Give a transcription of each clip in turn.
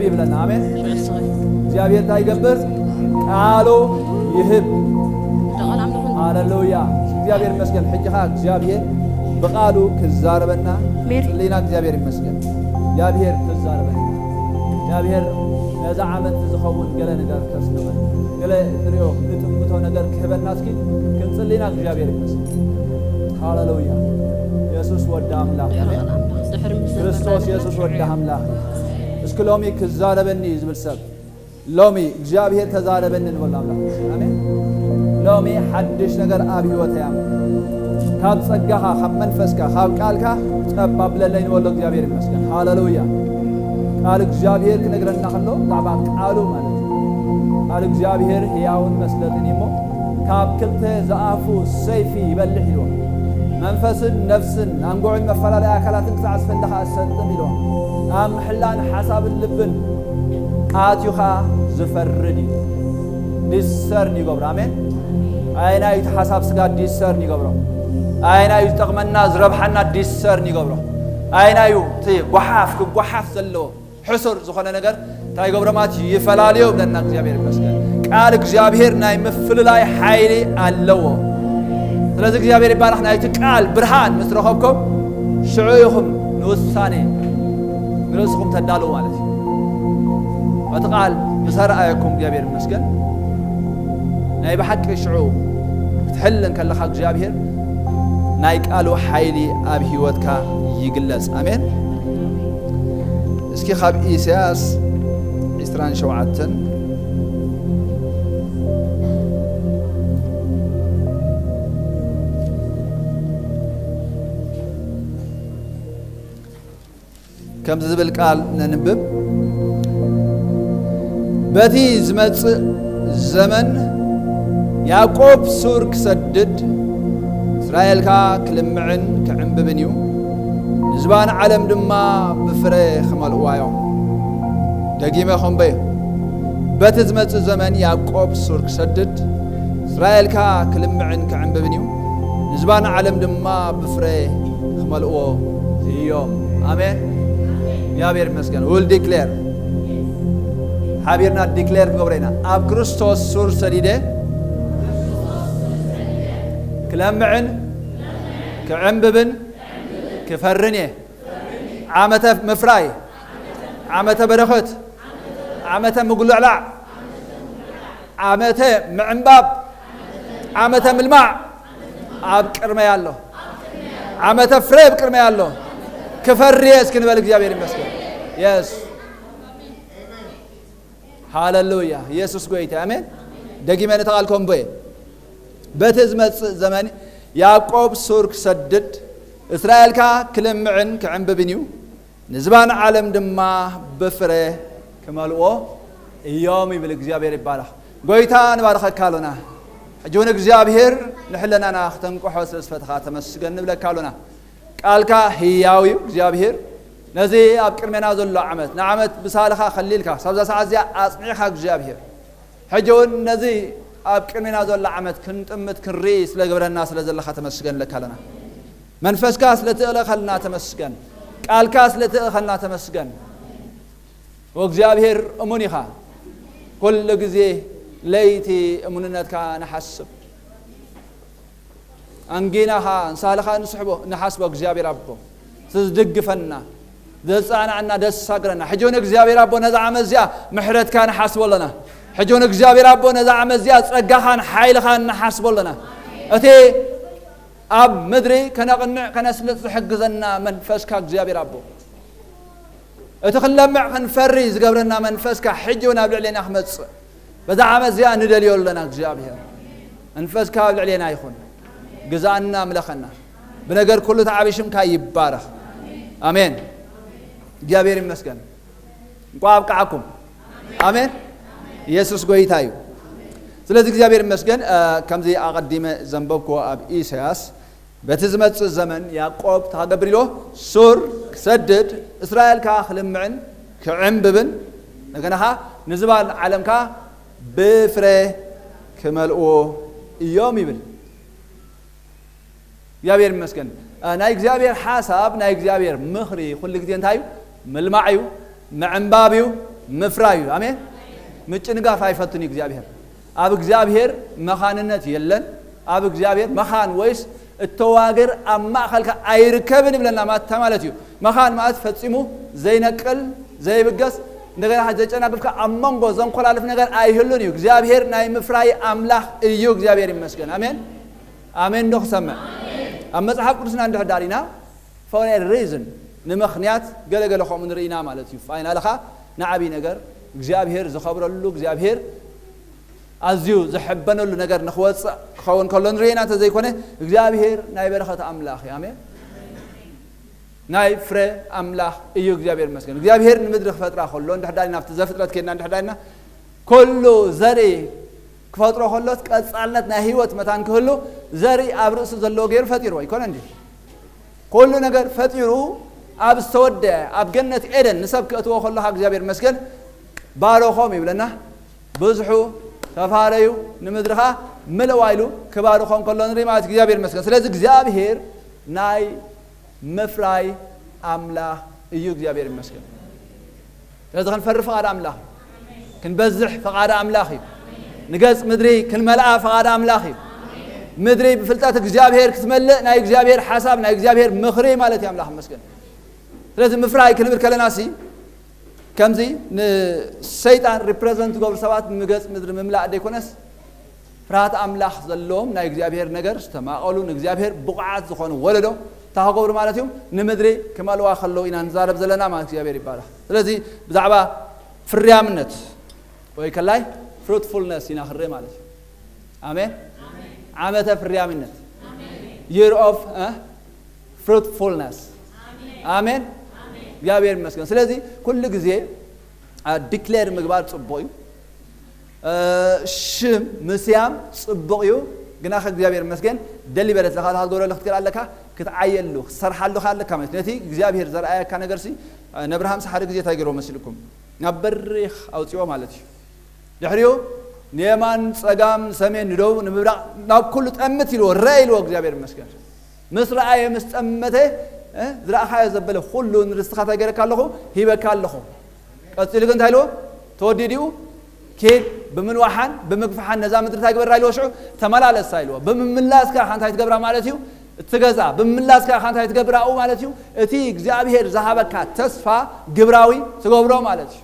ይብለና። ኣሜን። እግዚኣብሔር እንታይ ይገብር? ቃሉ ይህብ። ሃሌሉያ። እግዚኣብሔር ይመስገን። ሕጂ ኸዓ እግዚኣብሔር ብቃሉ ክዛረበና ጽሊና። እግዚኣብሔር ይመስገን። እግዚኣብሔር ክዛረበና። እግዚኣብሔር ነዛ ዓመት ዝኸውን ገለ ነገር ከስንቐ፣ ገለ ንሪኦ ንጥምቶ ነገር ክህበና እስኪ ክንጽሊና። እግዚኣብሔር ይመስገን። ሃሌሉያ። የሱስ ወዲ ኣምላኽ። ኣሜን። ክርስቶስ የሱስ ወዲ ኣምላኽ። እስኪ ሎሚ ክዛረበኒ ዝብል ሰብ፣ ሎሚ እግዚኣብሔር ተዛረበኒ ንበሎ ኣምላኽ። ኣሜን። ሎሚ ሓድሽ ነገር ኣብ ህይወተይ ኣምጽእ። ካብ ጸጋኻ፣ ካብ መንፈስካ፣ ካብ ቃልካ ጸብ ኣብለለይ ንበሎ እግዚኣብሔር ይመስገን። ሃሌሉያ። ቃል እግዚኣብሔር ክነግረና ከሎ ብዛዕባ ቃሉ ማለት እዩ። ቃል እግዚኣብሔር ህያውን መስለጥን እዩ እሞ ካብ ክልተ ዝኣፉ ሰይፊ ይበልሕ ኢልዎ። መንፈስን ነፍስን ኣንጎዕን መፈላለይ ኣካላትን ክሳዕ ዝፈልኻ እሰጥም ኢልዎ። ኣብ ምሕላን ሓሳብን ልብን ኣትዩ ኸዓ ዝፈርድ እዩ። ዲሰርን ይገብሮ። ኣሜን። ኣየናይ እቲ ሓሳብ ስጋ ዲሰርን ይገብሮ። ኣየናይ እዩ ዝጠቕመና ዝረብሓና ዲሰርን ይገብሮ። ኣየናይ እዩ እቲ ጓሓፍ ክጓሓፍ ዘለዎ ሕሱር ዝኾነ ነገር እንታይ ይገብሮ ማለት እዩ? ይፈላልዮ ብለና። እግዚኣብሔር ይመስገን። ቃል እግዚኣብሔር ናይ ምፍልላይ ሓይሊ ኣለዎ። ስለዚ እግዚኣብሔር ይባረኽ። ናይቲ ቃል ብርሃን ምስ ረኸብኩም ሽዑ ኢኹም ንውሳኔ ንርእስኹም ተዳልዉ ማለት እዩ። እቲ ቃል ምስ ኣርኣየኩም እግዚኣብሔር ይመስገን። ናይ ብሓቂ ሽዑ ክትሕል እንከለኻ እግዚኣብሔር ናይ ቃሉ ሓይሊ ኣብ ህይወትካ ይግለጽ። ኣሜን። እስኪ ካብ ኢሳያስ ዕስራን ሸውዓተን ከምዚ ዝብል ቃል ነንብብ። በቲ ዝመጽእ ዘመን ያዕቆብ ሱር ክሰድድ፣ እስራኤል ከኣ ክልምዕን ክዕምብብን እዩ፣ ንዝባን ዓለም ድማ ብፍረ ክመልእዋ እዮም። ደጊመ ከንበዮ። በቲ ዝመጽእ ዘመን ያዕቆብ ሱር ክሰድድ፣ እስራኤል ከኣ ክልምዕን ክዕምብብን እዩ፣ ንዝባን ዓለም ድማ ብፍረ ክመልእዎ እዮም። ኣሜን። እግዚኣብሔር ይመስገን። Will declare። ሓቢርና ዲክሌር ክንገብሮ ኢና። ኣብ ክርስቶስ ሱር ሰዲደ ክለምዕን ክዕምብብን ክፈርን እየ። ዓመተ ምፍራይ፣ ዓመተ በረኸት፣ ዓመተ ምጉልዕላዕ፣ ዓመተ ምዕንባብ፣ ዓመተ ምልማዕ ኣብ ቅድመይ ኣሎ። ዓመተ ፍሬ ኣብ ቅድመይ ኣሎ። ክፈሪ እየ እስኪ ንበል። እግዚኣብሔር ይመስገን። የስ። ሃሌሉያ። ኢየሱስ ጎይታ። ኣሜን። ደጊመ ነቲ ቃል ከንብቦ እየ። በቲ ዝመጽእ ዘመን ያዕቆብ ሱር ክሰድድ፣ እስራኤል ከኣ ክልምዕን ክዕምብብን እዩ፣ ንዝባን ዓለም ድማ ብፍረ ክመልኦ እዮም ይብል። እግዚኣብሔር ይባረኽ። ጎይታ ንባርኸካ ኣሎና። ሕጂ እውን እግዚኣብሔር ንሕለናና ክተንቅሖ ስለ ዝፈትኻ ተመስገን ንብለካ ኣሎና። ቃልካ ህያው እዩ እግዚኣብሔር። ነዚ ኣብ ቅድሜና ዘሎ ዓመት፣ ንዓመት ብሳልኻ ከሊልካ፣ ሳብዛ ሰዓት እዚኣ ኣጽኒዕኻ እግዚኣብሔር። ሕጂ እውን ነዚ ኣብ ቅድሜና ዘሎ ዓመት ክንጥምት ክንርኢ ስለ ግብረና ስለ ዘለኻ ተመስገን ንብለካ ኣለና። መንፈስካ ስለ ትእለኸልና ተመስገን። ቃልካ ስለ ትእለኸልና ተመስገን። ወእግዚኣብሔር እሙን ኢኻ። ኩሉ ግዜ ለይቲ እሙንነትካ ንሓስብ። ኣንጊናኻ ንሳልኻ ንስሕቦ፣ ንሓስቦ እግዚኣብሔር ኣቦ። እቲ ዝድግፈና፣ ዘጸናንዓና፣ ዘሳግረና። ሕጂ እውን እግዚኣብሔር ኣቦ ነዛ ዓመት እዚኣ ምሕረትካ ንሓስቦ ኣለና። ሕጂ እውን እግዚኣብሔር ኣቦ ነዛ ዓመት እዚኣ ጸጋኻን ሓይልኻን ንሓስቦ ኣለና። እቲ ኣብ ምድሪ ከነቕንዕ ከነስልጥ ዝሕግዘና መንፈስካ እግዚኣብሔር ኣቦ። እቲ ክንለምዕ ክንፈሪ ዝገብረና መንፈስካ ሕጂ እውን ኣብ ልዕሌና ክመጽእ በዛ ዓመት እዚኣ ንደልዮ ኣለና። እግዚኣብሔር መንፈስካ ኣብ ልዕሌና ይኹን። ግዛኣና፣ ምለኸና። ብነገር ኩሉ ተዓቢ ሽምካ ይባረኽ። ኣሜን። እግዚኣብሔር ይመስገን። እንኳ ኣብቅዓኩም። ኣሜን። ኢየሱስ ጎይታ እዩ። ስለዚ እግዚኣብሔር ይመስገን። እ፣ ከምዚ ኣቐዲመ ዘንበብክዎ ኣብ ኢሳያስ በቲ ዝመጽእ ዘመን ያዕቆብ ተሃገብር ኢሎ ሱር ክሰድድ፣ እስራኤል ከኣ ክልምዕን ክዕምብብን፣ እንደገና ከኣ ንዝባን ዓለም ከኣ ብፍረ ክመልእዎ እዮም ይብል። እግዚኣብሔር ይመስገን። እ፣ ናይ እግዚኣብሔር ሓሳብ፣ ናይ እግዚኣብሔር ምኽሪ ኩሉ ግዜ እንታይ እዩ? ምልማዕ እዩ፣ ምዕንባብ እዩ፣ ምፍራይ እዩ። ኣሜን። ምጭንጋፍ ኣይፈቱን እዩ እግዚኣብሔር። ኣብ እግዚኣብሔር መኻንነት የለን። ኣብ እግዚኣብሔር መኻን ወይስ እተዋገር ኣብ ማእኸልካ ኣይርከብን ይብለና ማታ ማለት እዩ። መኻን ማለት ፈጺሙ ዘይነቅል ዘይብገስ፣ እንደገና ዘጨናግፍካ ኣብ መንጎ ዘንኮላልፍ ነገር ኣይህሉን እዩ። እግዚኣብሔር ናይ ምፍራይ ኣምላኽ እዩ። እግዚኣብሔር ይመስገን። ኣሜን። ኣሜን ዶ ክሰምዕ? ኣብ መጽሓፍ ቅዱስና እንድሕር ዳሪና for a reason፣ ንምኽንያት ገለገለ ከምኡ ንርኢና ማለት እዩ። ፋይናልኻ ንዓብይ ነገር እግዚኣብሔር ዝኸብረሉ፣ እግዚኣብሔር ኣዝዩ ዝሕበነሉ ነገር ንክወፅእ ክኸውን ከሎ ንርኢና እንተዘይኮነ፣ እግዚኣብሔር ናይ በረኸት ኣምላኽ እዩ። ኣሜን። ናይ ፍረ ኣምላኽ እዩ። እግዚኣብሔር ይመስገን። እግዚኣብሔር ንምድሪ ክፈጥራ ከሎ እንድሕዳሪና ኣብቲ ዘፍጥረት ኬድና እንድሕዳሪና ኩሉ ዘርኢ ክፈጥሮ ከሎስ ቀጻልነት ናይ ህይወት መታን ክህሉ ዘርኢ ኣብ ርእሱ ዘለዎ ገይሩ ፈጢርዎ ኣይኮነ እንዲ? ኩሉ ነገር ፈጢሩ ኣብ ዝተወደአ ኣብ ገነት ኤደን ንሰብ ክእትዎ ከሎ ካብ እግዚኣብሔር መስገን ባረኾም ይብለና። ብዙሑ ተፋረዩ ንምድሪ ኸዓ ምልእዋ ኢሉ ክባርኾም ከሎ ንርኢ ማለት እግዚኣብሔር መስገን። ስለዚ እግዚኣብሔር ናይ ምፍራይ ኣምላኽ እዩ። እግዚኣብሔር ይመስገን። ስለዚ ክንፈሪ ፍቓድ ኣምላኽ እዩ። ክንበዝሕ ፍቓድ ኣምላኽ እዩ። ንገጽ ምድሪ ክንመልኣ ፍቓድ ኣምላኽ እዩ። ምድሪ ብፍልጠት እግዚኣብሔር ክትመልእ ናይ እግዚኣብሔር ሓሳብ ናይ እግዚኣብሔር ምኽሪ ማለት እዩ። ኣምላኽ ይመስገን። ስለዚ ምፍራይ ክንብል ከለና ሲ ከምዚ ንሰይጣን ሪፕረዘንት ዝገብሩ ሰባት ንገጽ ምድሪ ምምላእ ደይኮነስ ፍርሃት ኣምላኽ ዘለዎም ናይ እግዚኣብሔር ነገር ዝተማቐሉ ንእግዚኣብሔር ብቑዓት ዝኾኑ ወለዶ እንታይ ክገብሩ ማለት እዮም? ንምድሪ ክመልዋ ከለዉ ኢና ንዛረብ ዘለና ማለት እግዚኣብሔር ይባረኽ። ስለዚ ብዛዕባ ፍርያምነት ወይ ከላይ ፍሩትፉልነስ ኢና ክርኢ ማለት እዩ። ኣሜን። ዓመተ ፍርያምነት፣ year of fruitfulness። ኣሜን። እግዚኣብሔር ይመስገን። ስለዚ ኩሉ ግዜ ዲክሌር ምግባር ጽቡቕ እዩ። ሽም ምስያም ጽቡቕ እዩ። ግና ከ እግዚኣብሔር ይመስገን ደሊበረት ለካ ክትገብረሉ ክትክእል ኣለካ፣ ክትዓየሉ ክትሰርሓሉ ከ ኣለካ ማለት እዩ። ነቲ እግዚኣብሔር ዘርኣየካ ነገር ሲ ንኣብርሃም ሓደ ግዜ እንታይ ገይርዎ መሲልኩም ናብ በሪኽ ኣውፅዎ ማለት እዩ። ድሕሪኡ ንየማን ጸጋም ንሰሜን ንደቡብ ንምብራቕ ናብ ኩሉ ጠምት ኢልዎ ረአ ኢልዎ እግዚኣብሔር ይመስገን። ምስ ረኣየ ምስ ጠመተ ዝረኣኻዮ ዘበለ ኩሉ ንርስትኻ እንታይ ገይረካ ኣለኹ ሂበካ ኣለኹ። ቀፂሉ ግን እንታይ ኢልዎ? ተወዲዲኡ ኪድ ብምንዋሓን ብምግፋሓን ነዛ ምድሪ እንታይ ግበራ ኢልዎ? ሽዑ ተመላለሳ ኢልዎ። ብምምላስካ እንታይ ትገብራ ማለት እዩ? እትገዛ ብምምላስካ እንታይ ትገብራኡ ማለት እዩ? እቲ እግዚኣብሔር ዝሃበካ ተስፋ ግብራዊ ትገብሮ ማለት እዩ።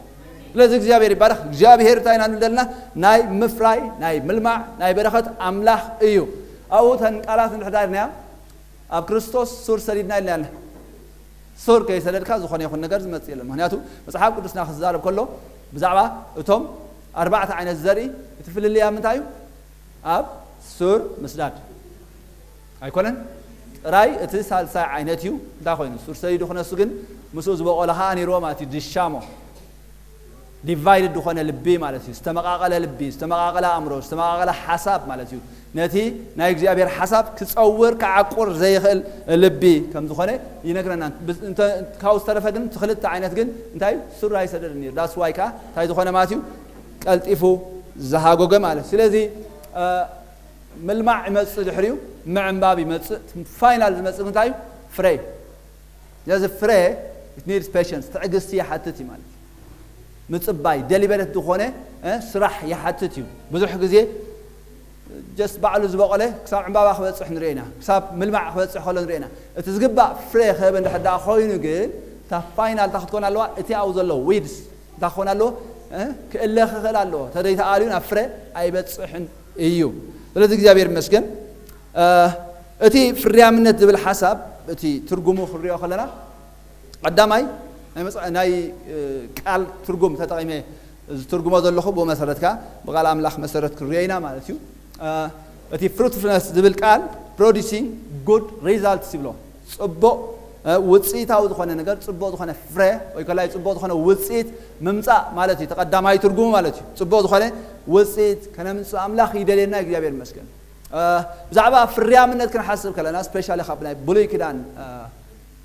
ስለዚ እግዚኣብሔር ይባረኽ። እግዚኣብሔር እንታይ ኢና ንብል ዘለና? ናይ ምፍራይ ናይ ምልማዕ ናይ በረኸት ኣምላኽ እዩ። ኣብኡ ተን ቃላት እንድሕዳርናያ ኣብ ክርስቶስ ሱር ሰዲድና ኢልና ሱር ከይሰደድካ ዝኾነ ይኹን ነገር ዝመጽእ የለን። ምክንያቱ መጽሓፍ ቅዱስና ክዛረብ ከሎ ብዛዕባ እቶም ኣርባዕተ ዓይነት ዘርኢ እቲ ፍልልያ ምንታይ እዩ? ኣብ ሱር ምስዳድ ኣይኮነን ጥራይ እቲ ሳልሳይ ዓይነት እዩ። እንታይ ኮይኑ ሱር ሰዲዱ ክነሱ ግን ምስኡ ዝበቆለ ከዓ ነይርዎ ማለት እዩ። ድሻሞ ዲቫይድድ ዝኾነ ልቢ ማለት እዩ። ዝተመቃቀለ ልቢ፣ ዝተመቃቀለ ኣእምሮ፣ ዝተመቃቀለ ሓሳብ ማለት እዩ። ነቲ ናይ እግዚኣብሔር ሓሳብ ክጸውር ክዓቁር ዘይኽእል ልቢ ከም ዝኾነ ይነግረና። ካብኡ ዝተረፈ ግን እቲ ክልተ ዓይነት ግን እንታይ እዩ? ሱር ኣይሰደድን እዩ። ዳስ ዋይ ከዓ እንታይ ዝኾነ ማለት እዩ? ቀልጢፉ ዝሃጎገ ማለት እዩ። ስለዚ ምልማዕ ይመፅእ ድሕሪኡ ምዕንባብ ይመፅእ። ፋይናል ዝመፅእ እንታይ እዩ? ፍረ እዩ። ስለዚ ፍረ ኒድስ ፔሽንስ ትዕግስቲ ይሓትት እዩ ማለት እዩ። ምፅባይ ደሊበረት ዝኾነ ስራሕ ይሓትት እዩ። ብዙሕ ግዜ ጀስት ባዕሉ ዝበቆለ ክሳብ ዕምባባ ክበፅሕ ንሪኦ ኢና፣ ክሳብ ምልማዕ ክበፅሕ ከሎ ንሪኦ ኢና። እቲ ዝግባእ ፍረ ክህብ እንድሕር ደኣ ኮይኑ ግን እታ ፋይናል እታ ክትኮን ኣለዋ። እቲ ኣብኡ ዘሎ ዊድስ እንታይ ክኾን ኣለዎ? ክእለ ክኽእል ኣለዎ። ተደይተኣልዩ ናብ ፍረ ኣይበፅሕን እዩ። ስለዚ እግዚኣብሔር ይመስገን። እቲ ፍርያምነት ዝብል ሓሳብ እቲ ትርጉሙ ክንሪኦ ከለና ቀዳማይ ናይ ቃል ትርጉም ተጠቒመ ዝትርጉሞ ዘለኹ ብኡ መሰረት ከኣ ብቃል ኣምላኽ መሰረት ክንሪኦ ኢና ማለት እዩ። እቲ ፍሩትፉልነስ ዝብል ቃል ፕሮዲሲንግ ጉድ ሪዛልትስ ይብሎ። ፅቡቕ ውፅኢታዊ ዝኾነ ነገር፣ ፅቡቕ ዝኾነ ፍረ ወይ ከላይ ፅቡቕ ዝኾነ ውፅኢት ምምፃእ ማለት እዩ። ተቐዳማይ ትርጉሙ ማለት እዩ። ፅቡቕ ዝኾነ ውፅኢት ከነምፅእ ኣምላኽ ይደልየና። እግዚኣብሔር ይመስገን። ብዛዕባ ፍርያምነት ክንሓስብ ከለና ስፔሻሊ ካብ ናይ ብሉይ ኪዳን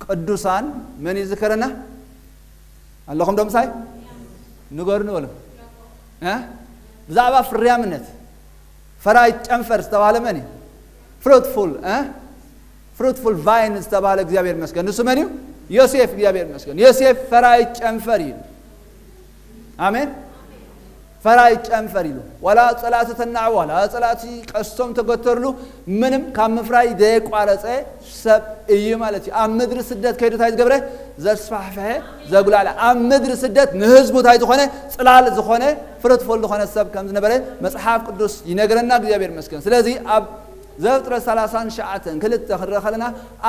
ቅዱሳን መን ይዝከረና ኣለኹም ዶ ምሳይ? ንገሩኒ በሉ። ብዛዕባ ፍርያምነት ፈራይ ጨንፈር ዝተባህለ መን እዩ? ፍሩትፉል ፍሩትፉል ቫይን ዝተባህለ እግዚኣብሔር ይመስገን። ንሱ መን እዩ? ዮሴፍ። እግዚኣብሔር ይመስገን። ዮሴፍ ፈራይ ጨንፈር እዩ። ኣሜን። ፈራይ ጨንፈር ኢሉ ዋላ ጸላእቲ ተናዕቡ ዋላ ጸላእቲ ቀስቶም ተገተርሉ ምንም ካብ ምፍራይ ዘየቋረጸ ሰብ እዩ ማለት እዩ። ኣብ ምድሪ ስደት ከይዱ እንታይ ዝገብረ? ዘስፋሕፍሐ፣ ዘጉላለ፣ ኣብ ምድሪ ስደት ንህዝቡ እንታይ ዝኾነ? ጽላል ዝኾነ፣ ፍርትፉል ዝኾነ ሰብ ከም ዝነበረ መጽሓፍ ቅዱስ ይነግረና። እግዚኣብሔር ይመስገን። ስለዚ ኣብ ዘፍጥረት ሰላሳን ትሽዓተን ክልተ ክንረኸለና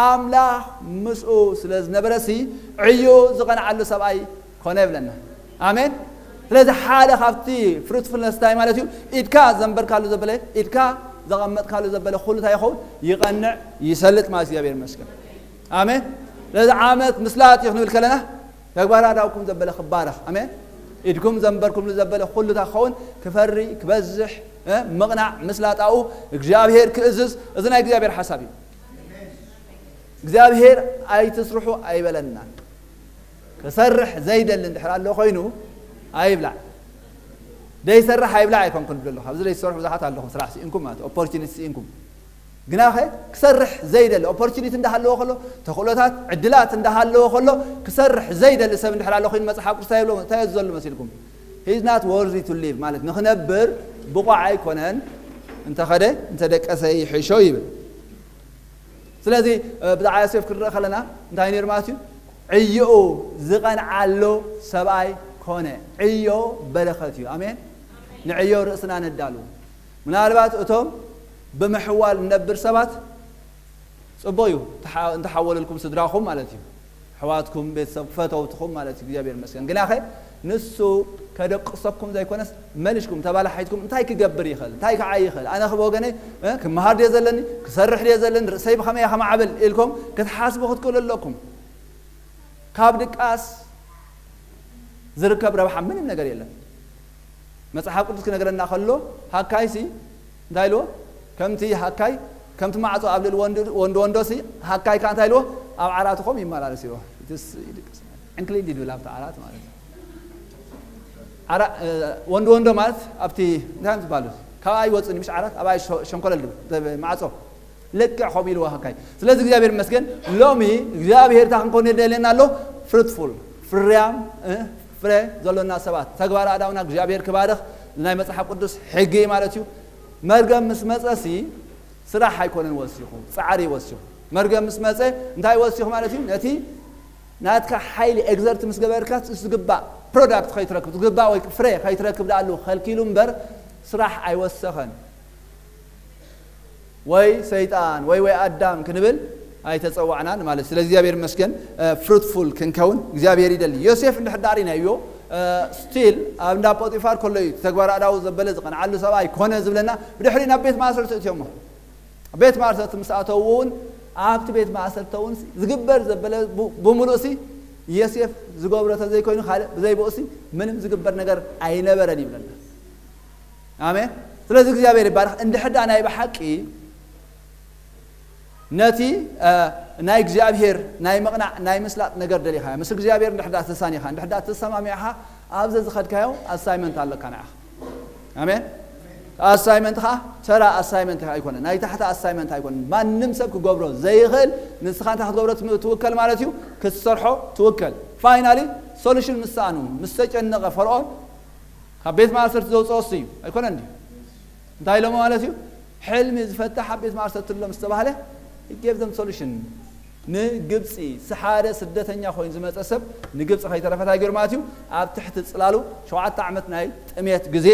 ኣምላኽ ምስኡ ስለ ዝነበረሲ ዕዩ ዝቐንዓሉ ሰብኣይ ኮነ ይብለና። ኣሜን። ስለዚ ሓደ ካብቲ ፍሩትፉልነስ እንታይ ማለት እዩ? ኢድካ ዘንበርካሉ ዘበለ፣ ኢድካ ዘቐመጥካሉ ዘበለ ኩሉ እንታይ ይኸውን? ይቐንዕ፣ ይሰልጥ ማለት እግዚኣብሔር ይመስገን። ኣሜን። ስለዚ ዓመት ምስላጥ እዩ ክንብል ከለና ተግባር ኣዳውኩም ዘበለ ክባረኽ። ኣሜን። ኢድኩም ዘንበርኩምሉ ዘበለ ኩሉ እንታይ ክኸውን? ክፈሪ፣ ክበዝሕ፣ እ፣ ምቕናዕ፣ ምስላጣኡ እግዚኣብሔር ክእዝዝ፣ እዚ ናይ እግዚኣብሔር ሓሳብ እዩ። እግዚኣብሔር ኣይትስርሑ ኣይበለናን። ክሰርሕ ዘይደሊ እንድሕር ኣሎ ኮይኑ ኣይብላዕ። ደይሰርሕ ኣይብላዕ ኣይኮንኩን ብሎ ኣለኹ። ኣብዚ ዘይሰርሑ ብዙሓት ኣለኹም፣ ስራሕ ስኢንኩም ማለት ኦፖርቹኒቲ ስኢንኩም። ግናኸ ክሰርሕ ዘይደሊ ኦፖርቹኒቲ እንዳሃለዎ ከሎ፣ ተኽእሎታት ዕድላት እንዳሃለዎ ከሎ ክሰርሕ ዘይደሊ ሰብ እንድሕር ኣሎ ኮይኑ መጽሓፍ ቅዱስ እንታይ ይብሎ? እንታይ እዩ ዘሎ መሲልኩም? He's not worthy to live ማለት ንኽነብር ብቑዕ ኣይኮነን፣ እንተኸደ እንተደቀሰ ይሕሾ ይብል። ስለዚ እ፣ ብዛዕባ ዮሴፍ ክንርኢ ከለና እንታይ ነይሩ ማለት እዩ? ዕዮኡ ዝቐንዓሉ ሰብኣይ ኮነ። ዕዮ በረኸት እዩ። ኣሜን። ንዕዮ ርእስና ነዳሉ። ምናልባት እቶም ብምሕዋል ንነብር ሰባት ጽቡቕ እዩ፣ እንተሓ- እንተሓወለልኩም ስድራኹም ማለት እዩ። ኣሕዋትኩም፣ ቤተሰብ፣ ፈተውትኹም ማለት እዩ። እግዚኣብሔር ይመስገን። ግናኸ ንሱ ከደቅሰኩም ዘይኮነስ መሊስኩም ተባላሒትኩም እንታይ ክገብር ይኽእል? እንታይ ክዓይ ይኽእል? ኣነ ብወገነይ እ፣ ክመሃር ድየ ዘለኒ? ክሰርሕ ድየ ዘለኒ? ርእሰይ ብኸመይ እየ ከማዕብል? ኢልኩም ክትሓስቡ ክትክእሉ ኣለኩም። ካብ ድቃስ ዝርከብ ረብሓ ምንም ነገር የለን። መጽሓፍ ቅዱስ ክነግረና ከሎ ሃካይሲ እንታይ ኢልዎ? ከምቲ ሃካይ ከምቲ ማዕጾ ኣብ ልዕሊ ወንዶ ወንዶ ወንዶሲ ሃካይ ከኣ እንታይ ኢልዎ? ኣብ ዓራትኹም ይመላለስ ኢልዎ። ኢትስ ይድቅስ። ዕንክሊል ይድብል ኣብቲ ዓራት ማለት እዩ። ዓራ- እ፣ ወንዶ ወንዶ ማለት ኣብቲ እንታይ እዮም ዝበሃሉ? ካብኣ ይወጽእ ምሽ ዓራት ኣብኣ ሸ- ሸንኮለል ድብል ማዕጾ ልክዕ ከምኡ ኢልዎ ሃካይ። ስለዚ እግዚኣብሔር ይመስገን ሎሚ እግዚኣብሔር እንታይ ክንኮን የደልየና ኣሎ? ፍሩትፉል፣ ፍርያም እ፣ ፍረ ዘሎና ሰባት። ተግባር ኣእዳውና እግዚኣብሔር ክባርኽ ናይ መጽሓፍ ቅዱስ ሕጊ ማለት እዩ። መርገም ምስ መጸሲ ስራሕ ኣይኮነን ወሲኹ፣ ጻዕሪ ወሲኹ። መርገም ምስ መጸ እንታይ ወሲኹ ማለት እዩ? ነቲ ናትካ ሓይሊ ኤግዘርት ምስ ገበርካ ዝግባእ ፕሮዳክት ከይትረክብ፣ ዝግባእ ወይ ፍረ ከይትረክብ ደኣሉ ከልኪሉ እምበር ስራሕ ኣይወሰኸን። ወይ ሰይጣን ወይ ወይ ኣዳም ክንብል ኣይተጸዋዕናን ማለት። ስለዚ እግዚኣብሔር ይመስገን ፍሩትፉል ክንከውን እግዚኣብሔር ይደሊ። ዮሴፍ እንድሕር ዳኣ ሪናዮ ስቲል ኣብ እንዳ ጶጢፋር ከሎ እዩ ተግባር ኣእዳው ዘበለ ዝቐንዓሉ ሰብኣይ ኮነ ዝብለና። ብድሕሪ ናብ ቤት ማእሰርቲ እትዮሞ። ቤት ማእሰርቲ ምስ ኣተው እውን ኣብቲ ቤት ማእሰርቲ እውን ዝግበር ዘበለ ቡ- ብምሉእ ሲ ዮሴፍ ዝገብሮ ተዘይኮይኑ ካልእ ብዘይ ብኡ ሲ ምንም ዝግበር ነገር ኣይነበረን ይብለና። ኣሜን። ስለዚ እግዚኣብሔር ይባረኽ። እንድሕር ደኣ ናይ ብሓቂ ነቲ እ፣ ናይ እግዚኣብሔር ናይ ምቕናዕ ናይ ምስላጥ ነገር ደሊኻ ምስ እግዚኣብሔር እንድሕር ደኣ ተሳኒኻ እንድሕር ደኣ ተሰማሚዕኻ ኣብዚ ዝኸድካዮ ኣሳይመንት ኣለካ ንዓኻ። ኣሜን። ኣሳይመንት ኸዓ ተራ ኣሳይመንት ኣይኮነ፣ ናይ ታሕቲ ኣሳይመንት ኣይኮነ። ማንም ሰብ ክገብሮ ዘይኽእል ንስኻ እንታይ ክትገብሮ ትም- ትውከል ማለት እዩ፣ ክትሰርሖ ትውከል። ፋይናሊ ሶሉሽን ምስ ሰኣኑ ምስ ተጨነቐ ፈርዖን ካብ ቤት ማእሰርቲ ዘውፅኦ እሱ እዩ ኣይኮነን ድዩ? እንታይ ኢሎሞ ማለት እዩ? ሕልሚ ዝፈትሕ ኣብ ቤት ማእሰርቲ ኣሎ ምስ ተባህለ give them solution። ንግብፂ ሓደ ስደተኛ ኮይኑ ዝመፀ ሰብ ንግብፂ ከይተረፈ እንታይ ገይሩ ማለት እዩ? ኣብ ትሕቲ ፅላሉ ሸውዓተ ዓመት ናይ ጥሜት ግዜ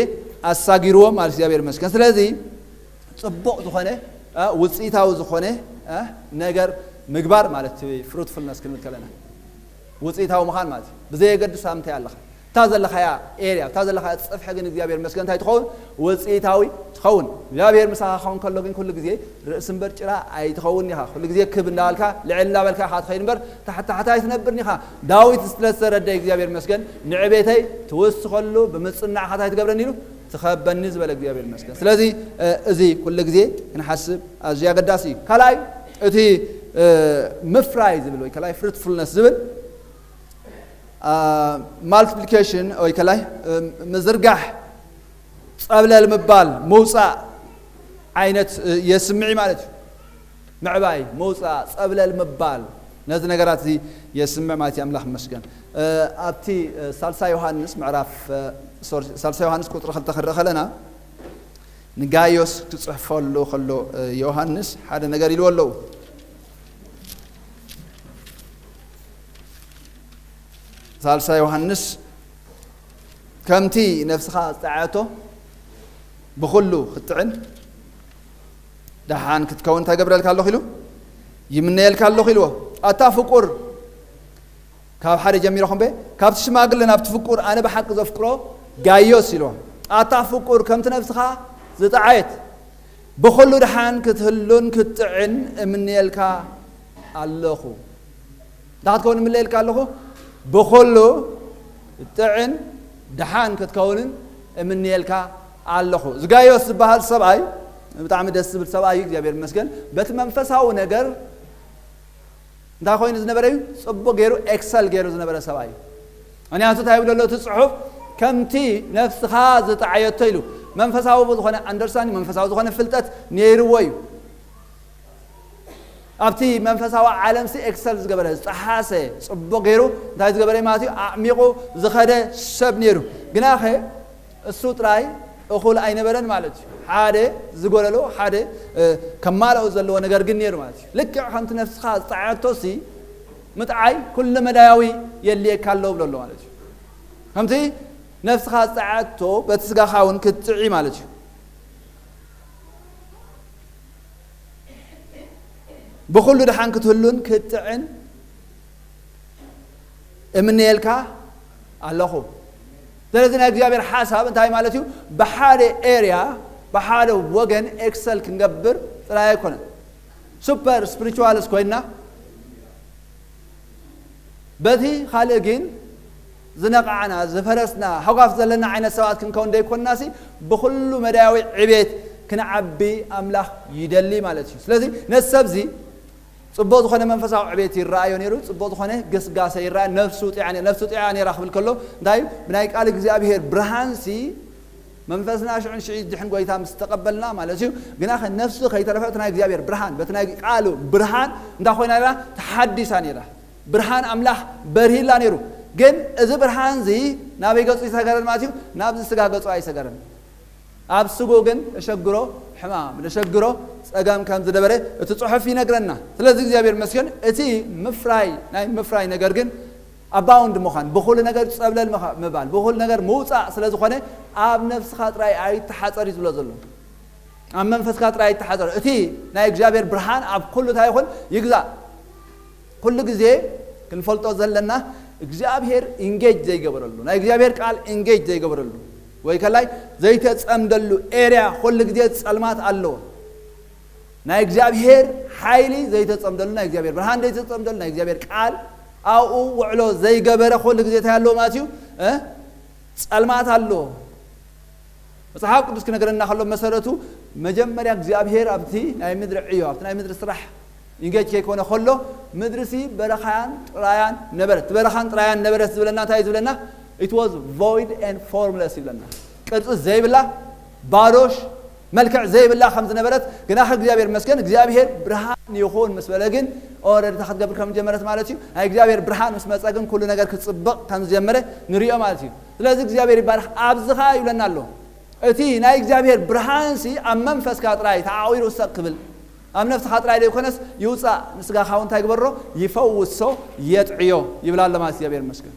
ኣሳጊርዎ ማለት እግዚኣብሔር ይመስገን። ስለዚ ፅቡቕ ዝኾነ እ፣ ውፅኢታዊ ዝኾነ እ፣ ነገር ምግባር ማለት ፍሩትፉልነስ ክንብል ከለና ውፅኢታዊ ምዃን ማለት እዩ። ብዘየገድስ ኣብ ምንታይ ኣለኻ? እታ ዘለኻያ ኤርያ እታ ዘለኻያ ፅፍሒ ግን እግዚኣብሔር መስገን እንታይ ትኸውን? ውፅኢታዊ ትኸውን። እግዚኣብሔር ምሳኻ ክኸውን ከሎ ግን ኩሉ ግዜ ርእሲ እምበር ጭራ ኣይትኸውን ኢኻ። ኩሉ ግዜ ክብ እንዳበልካ ልዕል እንዳበልካ ኢኻ ትኸይድ እምበር ታሕቲ ታሕቲ ኣይትነብርን ኢኻ። ዳዊት ስለ ዝተረደ እግዚኣብሔር መስገን ንዕቤተይ ትውስኸሉ ብምፅናዕኻ እንታይ ትገብረኒ ኢሉ ትኸበኒ ዝበለ እግዚኣብሔር መስገን። ስለዚ እዚ ኩሉ ግዜ ክንሓስብ ኣዝዩ ኣገዳሲ እዩ። ካልኣይ እቲ ምፍራይ ዝብል ወይ ካልኣይ ፍሩትፉልነስ ዝብል ማልቲፕሊኬሽን ወይ ከላይ ምዝርጋሕ፣ ጸብለል ምባል፣ ምውጻእ ዓይነት የስምዕ ማለት እዩ። ምዕባይ፣ ምውጻእ፣ ጸብለል ምባል ነዚ ነገራት እዚ የስምዕ ማለት እዩ። ኣምላኽ ይመስገን። ኣብቲ ሳልሳይ ዮሃንስ ምዕራፍ፣ ሶሪ፣ ሳልሳይ ዮሃንስ ቁፅሪ ክልተ ክንርኢ ከለና ንጋዮስ ክፅሕፈሉ ከሎ ዮሃንስ ሓደ ነገር ኢልዎ ኣለዉ። ሳልሳይ ዮሃንስ ከምቲ ነፍስኻ ዝጠዓየቶ ብኹሉ ክትጥዕን ደሓን ክትከውን እንታይ ገብረልካ ኣለኹ ኢሉ ይምነየልካ ኣለኹ ኢልዎ። ኣታ ፍቁር ካብ ሓደ ጀሚርኹም በ ካብቲ ሽማግለ ናብቲ ፍቁር ኣነ ብሓቂ ዘፍቅሮ ጋዮስ ኢልዎ። ኣታ ፍቁር ከምቲ ነፍስኻ ዝጠዓየት ብኹሉ ደሓን ክትህሉን ክትጥዕን እምንየልካ ኣለኹ። እንታይ ክትከውን እምነየልካ ኣለኹ? ብኹሉ ጥዕን ደሓን ክትከውንን እምንየልካ ኣለኹ። እዚ ጋዮስ ዝበሃል ሰብኣይ ብጣዕሚ ደስ ዝብል ሰብኣይ እዩ፣ እግዚኣብሔር ይመስገን። በቲ መንፈሳዊ ነገር እንታይ ኮይኑ ዝነበረ እዩ? ጽቡቕ ገይሩ ኤክሰል ገይሩ ዝነበረ ሰብኣይ እዩ። ምክንያቱ እንታይ ይብሎ ኣሎ እቲ ጽሑፍ? ከምቲ ነፍስኻ ዝጠዓየቶ ኢሉ መንፈሳዊ ዝኾነ ኣንደርስታንዲንግ፣ መንፈሳዊ ዝኾነ ፍልጠት ነይርዎ እዩ። ኣብቲ መንፈሳዊ ዓለምሲ ኤክሰል ዝገበረ፣ ዝጠሓሰ፣ ጽቡቕ ገይሩ እንታይ ዝገበረ ማለት እዩ? ኣዕሚቑ ዝኸደ ሰብ ነይሩ። ግናኸ እሱ ጥራይ እኹል ኣይነበረን ማለት እዩ። ሓደ ዝጎደሎ፣ ሓደ ከማልኦ ዘለዎ ነገር ግን ነይሩ ማለት እዩ። ልክዕ ከምቲ ነፍስኻ ዝጠዓየቶሲ ምጥዓይ ኩሉ መዳያዊ የድልየካ ኣሎ ብሎ ኣሎ ማለት እዩ። ከምቲ ነፍስኻ ዝጠዓየቶ በቲ ስጋኻ እውን ክትጥዒ ማለት እዩ። ብኹሉ ደሓን ክትህሉን ክትጥዕን እምነየልካ ኣለኹ። ስለዚ ናይ እግዚኣብሔር ሓሳብ እንታይ ማለት እዩ? ብሓደ ኤርያ ብሓደ ወገን ኤክሰል ክንገብር ጥራይ ኣይኮነን። ሱፐር ስፕሪቹዋልስ ኮይና በቲ ካልእ ግን ዝነቓዕና፣ ዝፈረስና፣ ሃጓፍ ዘለና ዓይነት ሰባት ክንከውን ደይኮንናሲ ብኹሉ መዳያዊ ዕቤት ክንዓቢ ኣምላኽ ይደሊ ማለት እዩ። ስለዚ ነቲ ሰብዚ ጽቡቕ ዝኾነ መንፈሳዊ ዕቤት ይረኣዮ ነይሩ፣ ጽቡቕ ዝኾነ ግስጋሰ ይረኣዮ፣ ነፍሱ ጥዕያ ነይራ ክብል ከሎ እንታይ እዩ? ብናይ ቃል እግዚኣብሔር ብርሃንሲ መንፈስና ሽዑን ሽዑ ድሕን ጎይታ ምስ ተቐበልና ማለት እዩ። ግናኸ ነፍሱ ከይተረፈ እቲ ናይ እግዚኣብሔር ብርሃን በቲ ናይ ቃሉ ብርሃን እንታይ ኮይና ነይራ? ተሓዲሳ ነይራ። ብርሃን ኣምላኽ በርሂላ ነይሩ። ግን እዚ ብርሃንዚ ናበይ ገጹ ይሰገረን ማለት እዩ? ናብዚ ስጋ ገጹ ኣይሰገረን። ኣብ ስጉ ግን እሸግሮ ሕማም፣ እሸግሮ ጸገም ከም ዝነበረ እቲ ጽሑፍ ይነግረና። ስለዚ እግዚኣብሔር ይመስገን እቲ ምፍራይ፣ ናይ ምፍራይ ነገር ግን ኣባውንድ ምዃን፣ ብኹሉ ነገር ጸብለል ምኻ-፣ ምባል፣ ብኹሉ ነገር ምውጻእ ስለ ዝኾነ ኣብ ነፍስኻ ጥራይ ኣይተሓጸር እዩ ዝብሎ ዘሎ። ኣብ መንፈስካ ጥራይ ኣይተሓጸር። እቲ ናይ እግዚኣብሔር ብርሃን ኣብ ኩሉ እንታይ ይኹን ይግዛእ። ኩሉ ግዜ ክንፈልጦ ዘለና እግዚኣብሔር ኢንጌጅ ዘይገበረሉ፣ ናይ እግዚኣብሔር ቃል ኢንጌጅ ዘይገበረሉ ወይ ከላይ ዘይተጸምደሉ ኤርያ ኩሉ ግዜ ጸልማት ኣለዎ። ናይ እግዚኣብሔር ሓይሊ ዘይተጸምደሉ፣ ናይ እግዚኣብሔር ብርሃን ዘይተጸምደሉ፣ ናይ እግዚኣብሔር ቃል ኣብኡ ውዕሎ ዘይገበረ ኩሉ ግዜ እንታይ ኣለዎ ማለት እዩ? እ? ጸልማት ኣለዎ። መጽሓፍ ቅዱስ ክነገረና ከሎ መሰረቱ መጀመርያ እግዚኣብሔር ኣብቲ ናይ ምድሪ ዕዮ፣ ኣብቲ ናይ ምድሪ ስራሕ ኢንጌጅ ከይኮነ ከሎ ምድርሲ በረኻያን ጥራያን ነበረት። በረኻን ጥራያን ነበረት ዝብለና እንታይ እዩ ዝብለና? It was void and formless ይብለና። ቅርጺ ዘይብላ፣ ባዶሽ፣ መልክዕ ዘይብላ ከም ዝነበረት፣ ግናኸ እግዚኣብሔር ይመስገን፣ እግዚኣብሔር ብርሃን ይኹን ምስ በለ ግን ኦረዲ እንታይ ክትገብር ከም ዝጀመረት ማለት እዩ። ናይ እግዚኣብሔር ብርሃን ምስ መጸ ግን ኩሉ ነገር ክጽብቕ ከም ዝጀመረ ንሪኦ ማለት እዩ። ስለዚ እግዚኣብሔር ይባረኽ። ኣብዚ ኸኣ ይብለና ኣሎ። እቲ ናይ እግዚኣብሔር ብርሃንሲ ኣብ መንፈስካ ጥራይ ተዓቑሩ ሰቕ ክብል፣ ኣብ ነፍስኻ ጥራይ ዘይኮነስ ይውጻእ፣ ንስጋኻ እውን እንታይ ግበሮ? ይፈውሶ፣ የጥዕዮ ይብል ኣሎ ማለት እግዚኣብሔር ይመስገን።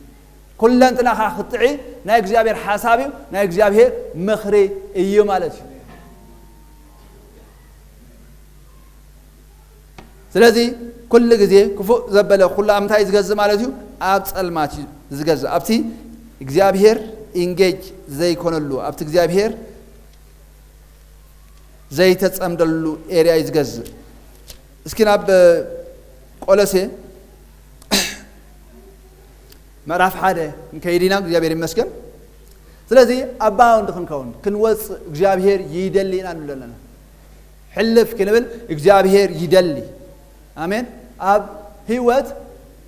ኩለንትናኻ ክትጥዒ ናይ እግዚኣብሔር ሓሳብ እዩ፣ ናይ እግዚኣብሔር ምኽሪ እዩ ማለት እዩ። ስለዚ ኩሉ ግዜ ክፉእ ዘበለ ኩሉ ኣብ ምንታይ እዩ ዝገዝእ ማለት እዩ? ኣብ ጸልማት እዩ ዝገዝእ። ኣብቲ እግዚኣብሔር ኢንጌጅ ዘይኮነሉ፣ ኣብቲ እግዚኣብሔር ዘይተጸምደሉ ኤርያ እዩ ዝገዝእ። እስኪ ናብ ቆሎሴ ምዕራፍ ሓደ ክንከይድ ኢና። እግዚኣብሔር ይመስገን። ስለዚ ኣባውንድ ክንከውን፣ ክንወጽእ እግዚኣብሔር ይደሊ ኢና ንብል ኣለና። ሕልፍ ክንብል እግዚኣብሔር ይደሊ። ኣሜን። ኣብ ህይወት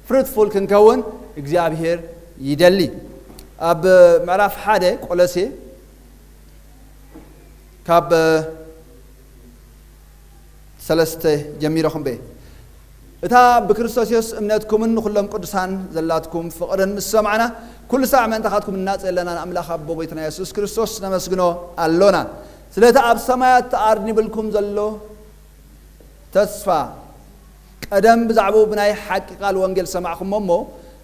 ፍሩትፉል ክንከውን እግዚኣብሔር ይደሊ። ኣብ ምዕራፍ ሓደ ቆሎሴ ካብ ሰለስተ ጀሚረ ክንበ። እታ ብክርስቶስ የሱስ እምነትኩምን ንኹሎም ቅዱሳን ዘላትኩም ፍቕርን ምስ ሰማዕና፣ ኩሉ ሳዕ ምእንታኻትኩም እናጸለና ንኣምላኽ ኣቦ ጎይታና የሱስ ክርስቶስ ነመስግኖ ኣሎና። ስለቲ ኣብ ሰማያት ተኣርኒብልኩም ዘሎ ተስፋ፣ ቀደም ብዛዕባኡ ብናይ ሓቂ ቃል ወንጌል ሰማዕኹሞ እሞ፣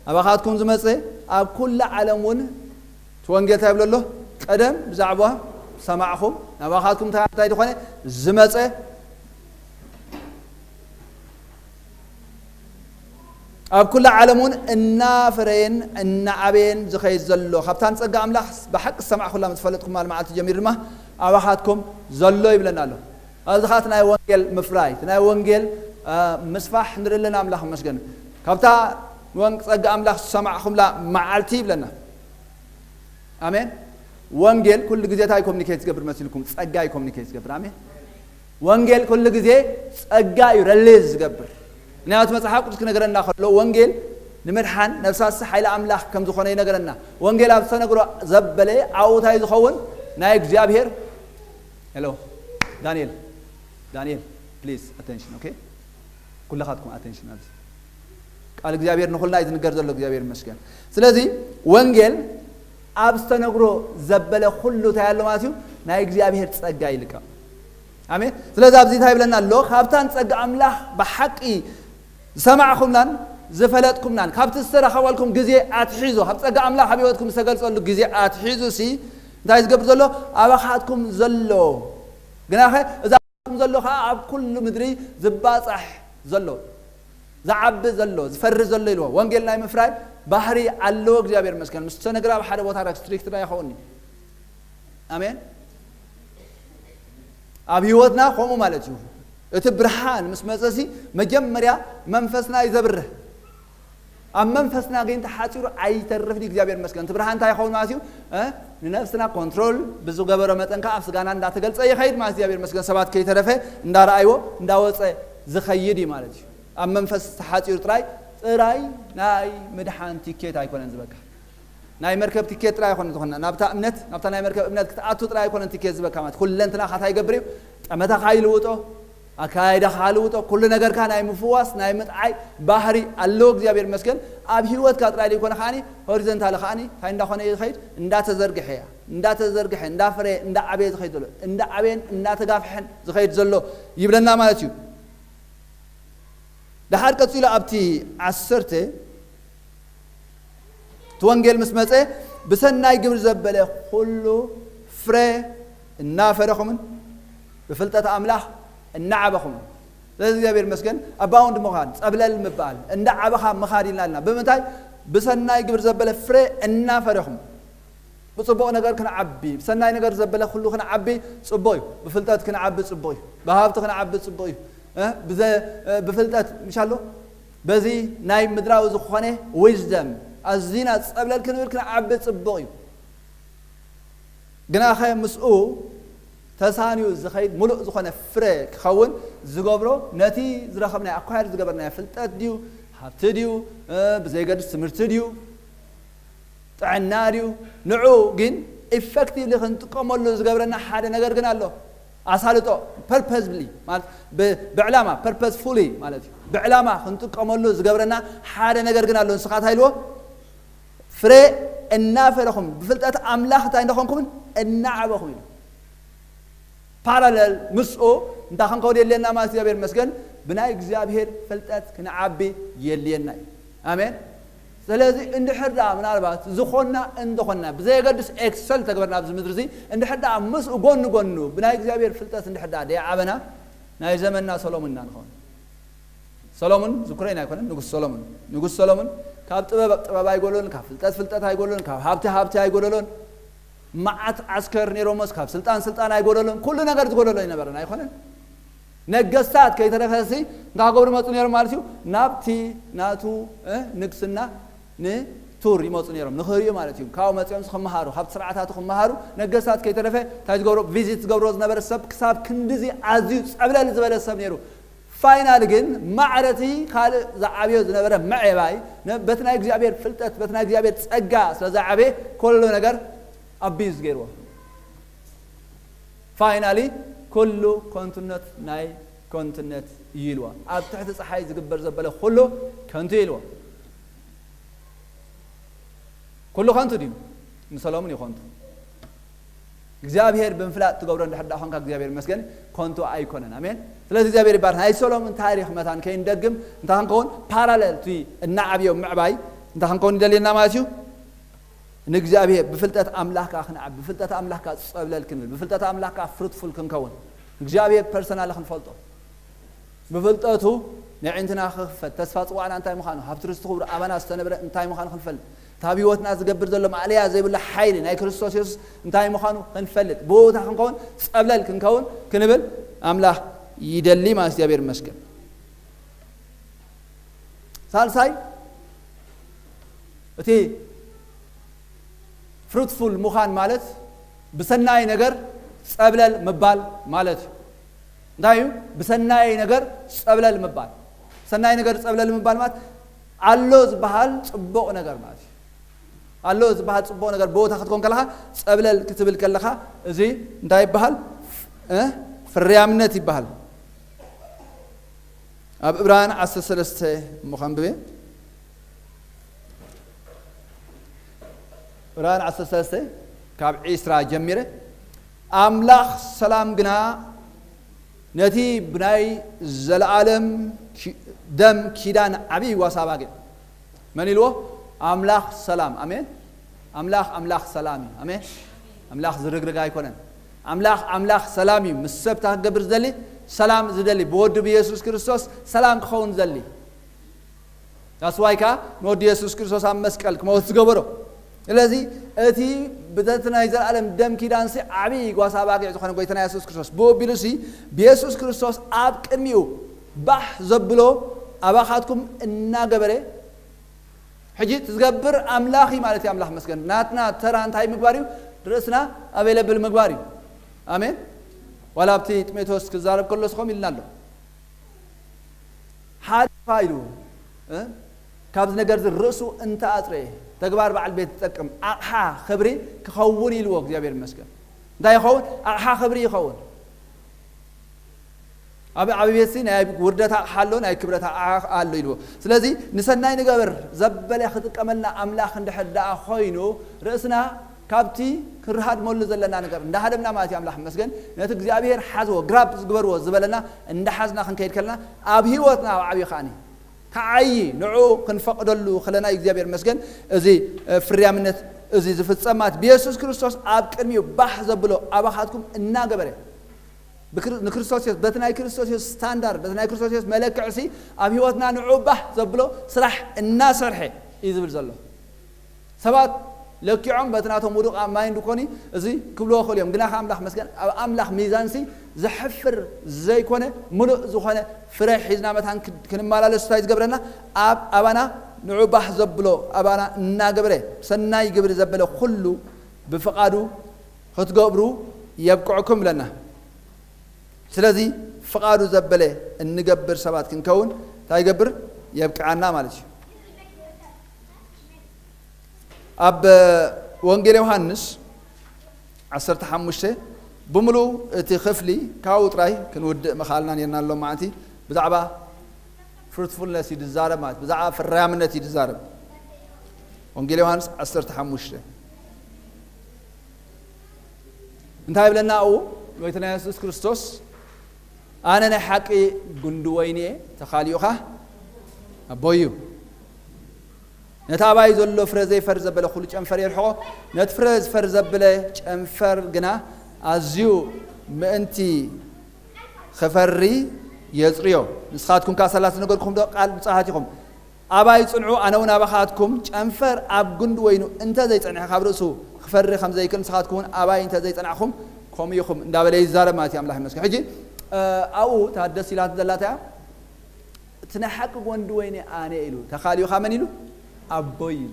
ናባኻትኩም ዝመጸ፣ ኣብ ኩላ ዓለም እውን እቲ ወንጌል እንታይ ይብሎ ኣሎ? ቀደም ብዛዕባ ሰማዕኹም፣ ናባኻትኩም እንታይ እንታይ ዝኾነ ዝመጸ፣ ኣብ ኩላ ዓለም እውን እናፈረየን እናዓበየን ዝኸይድ ዘሎ፣ ካብታ ንጸጋ ኣምላኽ ብሓቂ ዝሰማዕኹላ ምስ ፈለጥኩማ መዓልቲ ጀሚሩ ድማ ኣባኻትኩም ዘሎ ይብለና ኣሎ። ኣብዚ ኸዓ እቲ ናይ ወንጌል ምፍራይ፣ እቲ ናይ ወንጌል፣ አ፣ ምስፋሕ ንርኢ ኣለና። ኣምላኽ ይመስገን። ካብታ ወን-፣ ጸጋ ኣምላኽ ዝሰማዕኹምላ መዓልቲ ይብለና። ኣሜን። ወንጌል ኩሉ ግዜ እንታይ ኮሚኒኬት ዝገብር መሲልኩም? ጸጋ እዩ ኮሚኒኬት ዝገብር። ኣሜን። ወንጌል ኩሉ ግዜ ጸጋ እዩ ረሌዝ ዝገብር። ምክንያቱ መጽሓፍ ቅዱስ ክነገረና ከሎ ወንጌል ንምድሓን ነፍሳትሲ ሓይሊ ኣምላኽ ከም ዝኾነ ይነገረና። ወንጌል ኣብ ዝተነግሮ ዘበለ ኣብኡ እንታይ ዝኸውን? ናይ እግዚኣብሔር፣ ሄሎ፣ ዳንኤል፣ ዳንኤል፣ ፕሊዝ ኣቴንሽን፣ ኦኬ? ኩልኻትኩም ኣቴንሽን ኣብዚ። ቃል እግዚኣብሔር ንኹልና እዩ ዝንገር ዘሎ፣ እግዚኣብሔር ይመስገን። ስለዚ ወንጌል ኣብ ዝተነግሮ ዘበለ ኩሉ እንታይ ኣሎ ማለት እዩ? ናይ እግዚኣብሔር ጸጋ ይልቀቕ። ኣሜን። ስለዚ ኣብዚ እንታይ ይብለና ኣሎ? ካብታ ንጸጋ ኣምላኽ ብሓቂ ዝሰማዕኹምላን ዝፈለጥኩምላን፣ ካብቲ ዝተረኸበልኩም ግዜ ኣትሒዙ፣ ካብ ጸጋ ኣምላኽ ኣብ ህይወትኩም ዝተገልጸሉ ግዜ ኣትሒዙ ሲ እንታይ ዝገብር ዘሎ? ኣባኻትኩም ዘሎ፣ ግናኸ እዛ ኣባኻትኩም ዘሎ ኸዓ ኣብ ኩሉ ምድሪ ዝባጻሕ ዘሎ፣ ዝዓቢ ዘሎ፣ ዝፈሪ ዘሎ ኢልዎ። ወንጌል ናይ ምፍራይ ባህሪ ኣለዎ። እግዚኣብሔር ይመስገን። ምስ ተነግረ ኣብ ሓደ ቦታ ረስትሪክትድ ኣይኸውን እዩ። ኣሜን። ኣብ ህይወትና ከምኡ ማለት እዩ። እቲ ብርሃን ምስ መጸሲ መጀመርያ መንፈስና እዩ ዘብርህ። ኣብ መንፈስና ግን ተሓጺሩ ኣይተርፍን እዩ። እግዚኣብሔር ይመስገን። እቲ ብርሃን እንታይ ይኸውን ማለት እዩ? እ? ንነፍስና ኮንትሮል ብዝገበሮ መጠን ከኣ ኣብ ስጋና እንዳተገልጸ ይኸይድ ማለት እዩ። እግዚኣብሔር ይመስገን። ሰባት ከይተረፈ እንዳረኣይዎ እንዳወጸ ዝኸይድ እዩ ማለት እዩ። ኣብ መንፈስ ተሓጺሩ ጥራይ፣ ጥራይ ናይ ምድሓን ቲኬት ኣይኮነን ዝበካ። ናይ መርከብ ቲኬት ጥራይ ኣይኮነን ዝኾንና። ናብታ እምነት፣ ናብታ ናይ መርከብ እምነት ክትኣቱ ጥራይ ኣይኮነን ቲኬት ዝበካ ማለት። ኩለንትናኻ እንታይ ይገብር እዩ? ጠመታኻ ይልውጦ፣ ኣካያይዳኻ ይልውጦ፣ ኩሉ ነገርካ ናይ ምፍዋስ፣ ናይ ምጥዓይ ባህሪ ኣለዎ። እግዚኣብሔር ይመስገን። ኣብ ህይወትካ ጥራይ ዘይኮነ ከዓኒ፣ ሆሪዞንታሊ ከዓኒ እንታይ እንዳኾነ እዩ ዝኸይድ? እንዳተዘርግሐ እያ። እንዳተዘርግሐ፣ እንዳፍረየ፣ እንዳዓበየ ዝኸይድ ዘሎ። እንዳዓበየን እንዳተጋፍሐን ዝኸይድ ዘሎ ይብለና ማለት እዩ። ደሓር ቀጺሉ ኣብቲ ዓሰርተ፣ እቲ ወንጌል ምስ መጸ፣ ብሰናይ ግብሪ ዘበለ ኩሉ ፍረ እናፈረኹምን ብፍልጠት ኣምላኽ እናዓበኹምን። ስለዚ እግዚኣብሔር ይመስገን፣ ኣባውንድ ምዃን፣ ጸብለል ምባል፣ እንዳዓበኻ ምኻድ ኢልና ኣለና። ብምንታይ? ብሰናይ ግብሪ ዘበለ ፍረ እናፈረኹም። ብጽቡቕ ነገር ክንዓቢ፣ ብሰናይ ነገር ዘበለ ኩሉ ክንዓቢ ጽቡቕ እዩ። ብፍልጠት ክንዓቢ ጽቡቕ እዩ። ብሃብቲ ክንዓቢ ጽቡቕ እዩ። እ? ብዘ-፣ እ፣ ብፍልጠት፣ ምሽ ኣሎ? በዚ ናይ ምድራዊ ዝኾነ ዊዝደም ኣዚና ጸብለል ክንብል ክንዓቢ ጽቡቕ እዩ። ግናኸ ምስኡ ተሳንዩ ዝኸይድ ምሉእ ዝኾነ ፍረ ክኸውን ዝገብሮ ነቲ ዝረኸብናዮ፣ ኣኳየር ዝገበርናዮ ፍልጠት ድዩ፣ ሃብቲ ድዩ፣ እ፣ ብዘይገድስ ትምህርቲ ድዩ፣ ጥዕና ድዩ፣ ንዑ ግን ኢፈክቲቭሊ ክንጥቀመሉ ዝገብረና ሓደ ነገር ግን ኣሎ። ኣሳልጦ፣ ፐርፐስሊ ማለት ብ-፣ ብዕላማ፣ ፐርፐስፉሊ ማለት እዩ። ብዕላማ ክንጥቀመሉ ዝገብረና ሓደ ነገር ግን ኣሎ። ንስኻ እንታይ ኢልዎ? ፍረ እናፈረኹም ብፍልጠት ኣምላኽ እንታይ እንዳኾንኩምን እናዓበኹም ኢሉ። ፓራለል ምስኡ እንታይ ክንከውን የድልየና ማለት እግዚኣብሔር ይመስገን፣ ብናይ እግዚኣብሔር ፍልጠት ክንዓቢ የድልየና እዩ። ኣሜን። ስለዚ እንድሕር ደኣ ምናልባት ዝኾንና እንተኾንና፣ ብዘየገድስ ኤክሰል ተግበርና ኣብዚ ምድሪ እዚ፣ እንድሕር ደኣ ምስኡ ጎኒ ጎኑ ብናይ እግዚኣብሔር ፍልጠት እንድሕር ደኣ ደይዓበና፣ ናይ ዘመንና ሰሎሞን ኢና ንኸውን። ሰሎሞን ዝኩረይና ኣይኮነን፣ ንጉስ ሰሎሞን። ንጉስ ሰሎሞን ካብ ጥበብ ጥበብ ኣይጎደሎን፣ ካብ ፍልጠት ፍልጠት ኣይጎደሎን፣ ካብ ሃብቲ ሃብቲ ኣይጎደሎን። መዓት ዓስከር ነይሮሞስ ካብ ስልጣን ስልጣን ኣይጎደሎን፣ ኩሉ ነገር ዝጎደሎ ኣይነበረን፣ ኣይኮነን። ነገስታት ከይተረፈሲ እንታይ ክገብሩ መፁ ነይሮም ማለት እዩ? ናብቲ ናቱ፣ እ፣ ንግስና ንቱር ይመፁ ነይሮም፣ ንኽርእዩ ማለት እዩ። ካብኡ መፂኦም ክመሃሩ፣ ካብቲ ስርዓታቱ ክመሃሩ ነገስታት ከይተረፈ እንታይ ዝገብሩ? ቪዚት ዝገብርዎ ዝነበረ ሰብ ክሳብ ክንድዚ ኣዝዩ ፀብለል ዝበለ ሰብ ነይሩ። ፋይናል ግን ማዕረቲ ካልእ ዝዓብዮ ዝነበረ ምዕባይ ነ-፣ በቲ ናይ እግዚኣብሔር ፍልጠት፣ በቲ ናይ እግዚኣብሔር ጸጋ ስለ ዝዓበየ፣ ኩሉ ነገር ኣቢዩዝ ገይርዎ። ፋይናሊ ኩሉ ከንቱነት ናይ ከንቱነት እዩ ኢልዎ። ኣብ ትሕቲ ፀሓይ ዝግበር ዘበለ ኩሉ ከንቱ እዩ ኢልዎ። ኩሉ ከንቱ ድዩ? ንሰሎሙን እዩ ከንቱ። እግዚኣብሔር ብምፍላጥ ትገብሮ እንድሕር ደኣ ኾንካ እግዚኣብሔር ይመስገን ከንቱ ኣይኮነን። ኣሜን። ስለዚ እግዚኣብሔር ይባርክ። ናይ ሰሎሙን ታሪኽ መታን ከይንደግም እንታይ ክንከውን ፓራለል እቲ እናዓብዮ ምዕባይ እንታይ ክንከውን ይደልየና ማለት እዩ። ንእግዚኣብሔር ብፍልጠት ኣምላኽካ ክንዓብ ብፍልጠት ኣምላኽካ ፀብለል ክንብል ብፍልጠት ኣምላኽካ ፍሩትፉል ክንከውን እግዚኣብሔር ፐርሰናል ክንፈልጦ ብፍልጠቱ ንዕንትና ክኽፈት ተስፋ ፅዋዕና እንታይ ምዃኑ ሃብቲ ርስቲ ክብሩ ኣባና ዝተነበረ እንታይ ምዃኑ ክንፈልጥ እቲ ኣብ ህይወትና ዝገብር ዘሎ ማእለያ ዘይብሉ ሓይሊ ናይ ክርስቶስ የሱስ እንታይ ምዃኑ ክንፈልጥ ብውታ ክንከውን ፀብለል ክንከውን ክንብል ኣምላኽ ይደሊ ማለት እግዚኣብሔር ይመስገን። ሳልሳይ እቲ ፍሩትፉል ምዃን ማለት ብሰናይ ነገር ፀብለል ምባል ማለት እዩ። እንታይ እዩ? ብሰናይ ነገር ፀብለል ምባል። ሰናይ ነገር ፀብለል ምባል ማለት ኣሎ ዝበሃል ፅቡቕ ነገር ማለት እዩ። ኣሎ ዝበሃል ፅቡቕ ነገር ቦታ ክትኮን ከለኻ ፀብለል ክትብል ከለኻ እዚ እንታይ ይበሃል? እ? ፍርያምነት ይበሃል። ኣብ ዕብራውያን ዓሰርተ ሰለስተ እሞ ከንብብ እየ። ዕብራውያን ዓሰርተ ሰለስተ ካብ ዒስራ ጀሚረ ኣምላኽ ሰላም ግና ነቲ ብናይ ዘለኣለም ደም ኪዳን ዓብዪ ዋሳ ኣባጊዕ መን ኢልዎ? ኣምላኽ ሰላም። ኣሜን። ኣምላኽ ኣምላኽ ሰላም እዩ። ኣሜን። ኣምላኽ ዝርግርግ ኣይኮነን። ኣምላኽ ኣምላኽ ሰላም እዩ። ምስ ሰብታ ክገብር ዝደሊ ሰላም ዝደሊ ብወዱ ብየሱስ ክርስቶስ ሰላም ክኸውን ዝደሊ ዳስዋይ ከዓ ንወዲ የሱስ ክርስቶስ ኣብ መስቀል ክመውት ዝገበሮ። ስለዚ እቲ ብተቲ ናይ ዘለኣለም ደም ኪዳንሲ ዓብዪ ጓሳ ባጊዕ ዝኾነ ጎይታና የሱስ ክርስቶስ ብኡ ኣቢሉሲ ብየሱስ ክርስቶስ ኣብ ቅድሚኡ ባሕ ዘብሎ ኣባኻትኩም እናገበረ ሕጂ ትዝገብር ኣምላኽ እዩ ማለት እዩ። ኣምላኽ መስገን ናትና ተራ እንታይ ምግባር እዩ? ርእስና ኣቬለብል ምግባር እዩ። ኣሜን። ዋላ ኣብቲ ጢሞቴዎስ ክዛረብ ከሎ ስኾም ኢልና ኣሎ ሓድፋ ኢሉ ካብዚ ነገር እዚ ርእሱ እንተኣፅረየ ተግባር በዓል ቤት ዝጠቅም ኣቕሓ ክብሪ ክኸውን ኢልዎ እግዚኣብሔር ይመስገን። እንታይ ይኸውን? ኣቕሓ ክብሪ ይኸውን። ኣብ ዓቢ ቤትሲ ናይ ውርደት ኣቕሓ ኣሎ፣ ናይ ክብረት ኣቕሓ ኣሎ ኢልዎ። ስለዚ ንሰናይ ንገበር ዘበለ ክጥቀመልና ኣምላኽ እንድሕር ደኣ ኮይኑ ርእስና ካብቲ ክንሃድመሉ ዘለና ነገር እንዳሃደምና ማለት እዩ። ኣምላኽ ይመስገን ነቲ እግዚኣብሔር ሓዝዎ ግራብ ዝግበርዎ ዝበለና እንዳሓዝና ክንከይድ ከለና ኣብ ህይወትና ኣብ ዓብዪ ከዓኒ ክዓዪ ንዕኡ ክንፈቕደሉ ከለና እግዚኣብሔር ይመስገን እዚ ፍርያምነት እዚ ዝፍጸም ማለት ብየሱስ ክርስቶስ ኣብ ቅድሚኡ ባሕ ዘብሎ ኣባኻትኩም እናገበረ ንክርስቶስ በቲ ናይ ክርስቶስ የሱስ ስታንዳርድ በቲ ናይ ክርስቶስ የሱስ መለክዕሲ ኣብ ህይወትና ንዑ ባህ ዘብሎ ስራሕ እናሰርሐ እዩ ዝብል ዘሎ። ሰባት ለኪዖም በቲ ናቶም ውዱቕ ኣብ ማይንድ ኮኒ እዚ ክብልዎ ክእሉ እዮም። ግና ከ ኣምላኽ መስገን ኣብ ኣምላኽ ሚዛንሲ ዘሕፍር ዘይኮነ ምሉእ ዝኾነ ፍረ ሒዝና መታን ክንመላለስ እንታይ ዝገብረና ኣብ ኣባና ንዑ ባህ ዘብሎ ኣባና እናገብረ ሰናይ ግብሪ ዘበለ ኩሉ ብፍቓዱ ክትገብሩ የብቅዕኩም ብለና። ስለዚ ፍቓዱ ዘበለ እንገብር ሰባት ክንከውን እንታይ ይገብር የብቅዓና ማለት እዩ። ኣብ ወንጌል ዮሃንስ ዓሰርተ ሓሙሽተ ብምሉእ እቲ ክፍሊ ካብኡ ጥራይ ክንውድእ መኻልና ነርና ኣሎ ማለት ብዛዕባ ፍሩትፉልነስ እዩ ዝዛረብ ማለት ብዛዕባ ፍርያምነት እዩ ዝዛረብ። ወንጌል ዮሃንስ ዓሰርተ ሓሙሽተ እንታይ ይብለና ኣብኡ? ጎይታና የሱስ ክርስቶስ ኣነ ናይ ሓቂ ጉንዲ ወይኒ እየ፣ ተኻሊኡኻ ኣቦይ እዩ። ነቲ ኣባይ ዘሎ ፍረ ዘይፈር ዘበለ ኩሉ ጨንፈር የርሕቖ፣ ነቲ ፍረ ዝፈር ዘበለ ጨንፈር ግና ኣዝዩ ምእንቲ ክፈሪ የጽርዮ። ንስኻትኩም ከኣ ሰላስ ነገርኩም ዶ ቃል ብጻሃት ኢኹም። ኣባይ ጽንዑ፣ ኣነ እውን ኣባኻትኩም። ጨንፈር ኣብ ጉንዲ ወይኑ እንተ ዘይጸንሐ ካብ ርእሱ ክፈሪ ከም ዘይክእል ንስኻትኩም እውን ኣባይ እንተ ዘይጸናዕኹም ከምኡ ኢኹም እንዳበለ ይዛረብ ማለት እዩ ኣምላኽ ይመስገን። ሕጂ ኣብኡ እታ ደስ ኢላት ዘላታ እያ እቲ ናይ ሓቂ ጎንዲ ወይኒ ኣነ ኢሉ ተኻልዩኻ መን ኢሉ ኣቦይ ኢሉ።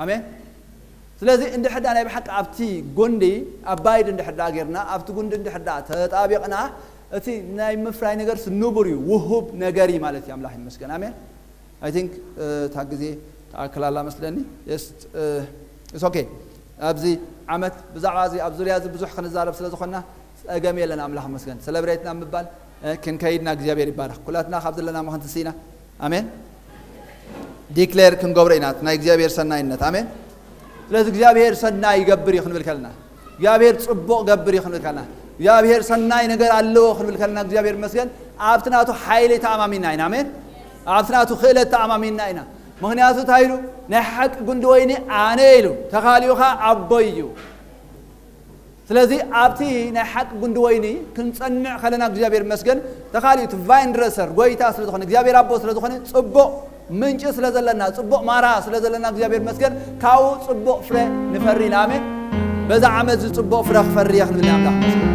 ኣሜን። ስለዚ እንድሕር ዳ ናይ ብሓቂ ኣብቲ ጎንዲ ኣባይድ እንድሕር ዳ ጌርና ኣብቲ ጉንዲ እንድሕር ዳ ተጣቢቕና እቲ ናይ ምፍራይ ነገር ንቡር እዩ ውሁብ ነገር እዩ ማለት እዩ። ኣምላኽ ይመስገን። ኣሜን። I think እታ ግዜ ተኣክላላ መስለኒ። Yes, it's okay። ኣብዚ ዓመት ብዛዕባ እዚ ኣብ ዙርያ እዚ ብዙሕ ክንዛረብ ስለ ዝኾንና ጸገም የለን። ኣምላኽ ይመስገን። ሰለብሬትና ምባል ክንከይድና እግዚኣብሔር ይባረክ። ኩላትና ካብ ዘለና መኸንትሲ ኢና። ኣሜን። ዲክሌር ክንገብሮ ኢና ናይ እግዚኣብሔር ሰናይነት። ኣሜን። ስለዚ እግዚኣብሔር ሰናይ ይገብር እዩ ክንብል ከለና፣ እግዚኣብሔር ጽቡቕ ገብር እዩ ክንብል ከለና፣ እግዚኣብሔር ሰናይ ነገር ኣለዎ ክንብል ከለና፣ እግዚኣብሔር መስገን ኣብቲ ናቱ ሓይሊ ተኣማሚና ኢና። ኣሜን። ኣብቲ ናቱ ክእለት ተኣማሚና ኢና። ምኽንያቱ እንታይ ኢሉ? ናይ ሓቂ ጉንዲ ወይኒ ኣነ ኢሉ፣ ተኻሊኡ ኸዓ ኣቦይ እዩ። ስለዚ ኣብቲ ናይ ሓቂ ጉንዲ ወይኒ ክንጸንዕ ከለና እግዚኣብሔር መስገን ተኻሊኡ እቲ ቫይን ድረሰር ጎይታ ስለ ዝኾነ እግዚኣብሔር ኣቦ ስለ ዝኾነ ጽቡቕ ምንጪ ስለ ዘለና ጽቡቕ ማራ ስለ ዘለና እግዚኣብሔር መስገን ካብኡ ጽቡቕ ፍረ ንፈሪ ኢና። ኣሜን። በዛ ዓመት እዚ ጽቡቕ ፍረ ክፈሪ እየ ክንብል ኣምላኽ መስገን።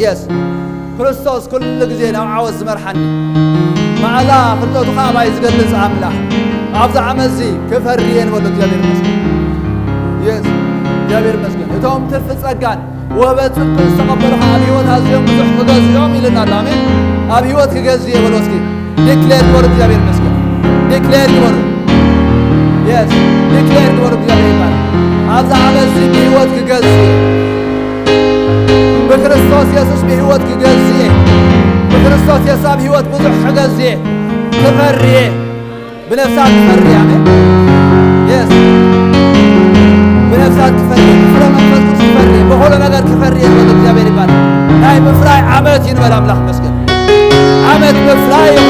የስ ክርስቶስ ኩሉ ግዜ ናብ ዓወት ዝመርሓኒ፣ መዓዛ ፍልጠቱ ከዓ ኣባይ ዝገልጽ ኣምላኽ፣ ኣብዚ ዓመት እዚ ክፈሪ እየ ንበሎ እግዚኣብሔር ይመስገን። የስ እግዚኣብሔር ይመስገን። እቶም ትርፊ ጸጋን ወህበት ጽድቅን ዝተቐበሉ ከዓ ኣብ ህይወት ኣዝዮም ብዙሕ ክገዝኦም ኢልና ኣሎ። ኣሜን። ኣብ ህይወት ክገዝ እየ በሎ እስኪ። ዲክሌር ግበሩ እግዚኣብሔር ይመስገን። ዲክሌር ግበሩ። የስ ዲክሌር ግበሩ እግዚኣብሔር ይባል። ኣብዚ ዓመት እዚ ብህይወት ክገዝ እየ። ብክርስቶስ የሱስ ብህይወት ክገዝእ እየ። ብክርስቶስ የሱስ ኣብ ህይወት ብዙሕ ክገዝእ እየ። ክፈሪ እየ። ብነፍሳት ክፈሪ እየ። ኣሜን። የስ ብነፍሳት ክፈሪ እየ። ብፍረ መንፈስ ቅዱስ ክፈሪ እየ። ብኹሉ ነገር ክፈሪ እየ ዝበል እግዚኣብሔር ይባል። ናይ ምፍራይ ዓመት እዩ ንበል ኣምላኽ መስገን። ዓመት ምፍራይ እዩ።